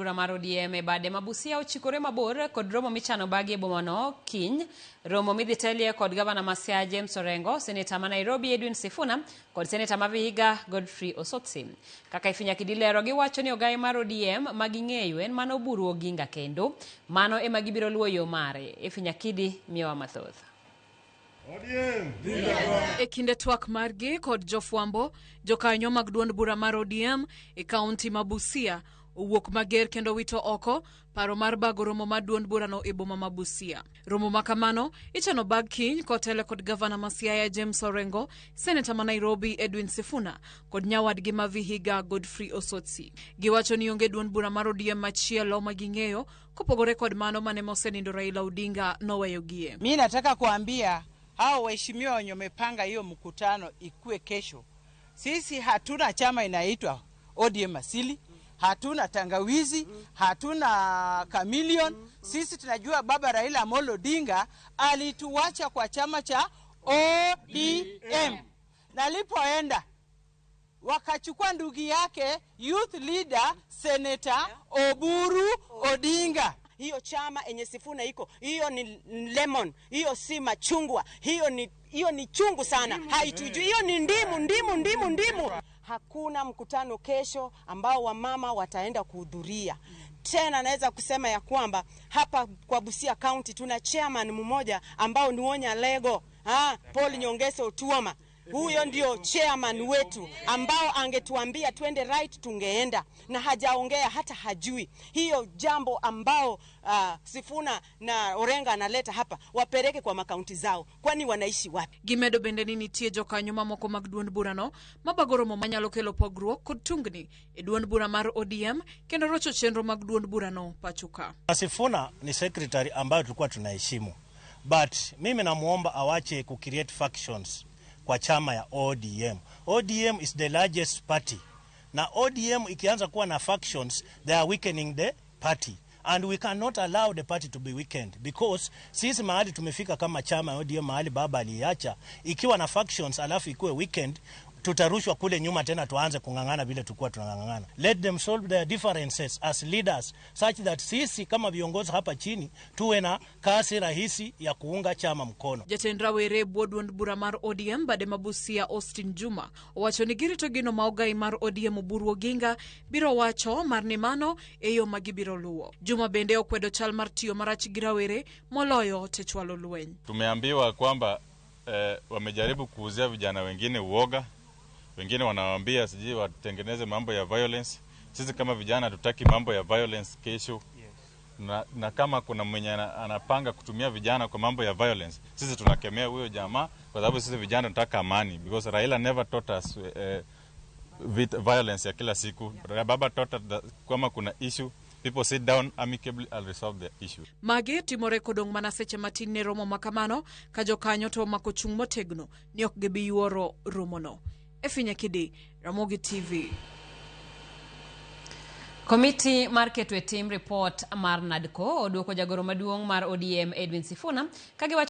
bura mar ODM e bade ma Busia ochikore mabor kod romo michano bagi e bomano kiny. Romo midhi telie kod gavana ma Siaya James Orengo, seneta ma Nairobi Edwin Sifuna kod seneta ma Vihiga Godfrey Osotsi. Kaka Ifinya Kidi lero, giwacho ni ogaye mar ODM ma ging'eyo en mana Oburu Oginga kendo mano ema gibiro luwo yo mare. Ifinya Kidi miyowa mathoth. E kinde twak margi kod jofwambo, jokanyo mag duond bura mar ODM e kaunti ma Busia owuok mager kendo wito oko paro mar bago romo mar duond burano e boma ma Busia. Romo ma kamano ichano bag kiny kotele kod gavana ma Siaya James Orengo, seneta ma Nairobi Edwin Sifuna kod nyawadgi ma Vihiga Godfrey Osotsi. Giwacho ni onge duond bura mar ODM machielo ma ging'eyo kopogore kod mano mane mosenindo Raila Odinga noweyogie. Mi nataka kuambia hao waheshimiwa wenye wamepanga hiyo mkutano ikue kesho, sisi hatuna chama inaitwa ODM asili, hatuna tangawizi, hatuna chameleon. Sisi tunajua baba Raila Amolo Odinga alituacha kwa chama cha ODM, na alipoenda wakachukua ndugu yake youth leader Senator Oburu Odinga. Hiyo chama enye Sifuna iko hiyo ni lemon, hiyo si machungwa, hiyo ni chungu sana, haitujui. Hiyo ni ndimu, ndimu, ndimu, ndimu. Hakuna mkutano kesho ambao wamama wataenda kuhudhuria. Tena naweza kusema ya kwamba hapa kwa Busia County tuna chairman mmoja ambao ni Wonya Lego, Paul Nyongesa Otuoma. Huyo ndio chairman wetu ambao angetuambia twende right tungeenda, na hajaongea hata hajui hiyo jambo ambao Sifuna na Orenga analeta hapa, wapeleke kwa makaunti zao, kwani wanaishi wapi? Gimedo bende ni nitie jokanyo mamoko mag duond burano mabago romo manyalo kelo pogruok kod tungni e duond bura mar ODM kendo rocho chenro mag duond burano pacho ka. Sifuna ni secretary ambayo tulikuwa tunaheshimu, but mimi namuomba awache ku create factions kwa chama ya ODM. ODM is the largest party. Na ODM ikianza kuwa na factions, they are weakening the party. And we cannot allow the party to be weakened because sisi mahali tumefika kama chama ya ODM, mahali baba aliacha, ikiwa na factions alafu ikuwe weakened, tutarushwa kule nyuma tena tuanze kung'ang'ana vile tulikuwa tunang'ang'ana. Let them solve their differences as leaders such that sisi kama viongozi hapa chini tuwe na kasi rahisi ya kuunga chama mkono. Jatend rawere bwo duond bura mar ODM bade ma Busia Austin Juma owacho ni girito gino ma ogai mar ODM Oburu Oginga biro wacho mar ni mano e yo ma gibiro luwo. Juma bende okwedo chal mar tiyo marach gi rawere moloyo te chwalo lweny. Tumeambiwa kwamba wamejaribu kuuzia vijana wengine uoga, wengine wanawaambia sijui watengeneze mambo ya violence. Sisi kama vijana hatutaki mambo ya violence kesho. Na kama kuna mwenye anapanga kutumia vijana kwa mambo ya violence, sisi tunakemea huyo jamaa, kwa sababu sisi vijana tunataka amani, because Raila never taught us violence ya kila siku. Baba taught us that kama kuna issue, people sit down amicably and resolve the issue. Magi timore kodong' mana seche matin ne romo makamano ka jokanyo to omako chung' motegno ni ok gibi yuoro romono. Efinya Kidi, Ramogi TV. Komiti mar keto e tim report mar NADCO oduoko jagoro maduong' mar ODM Edwin Sifuna ka giwacho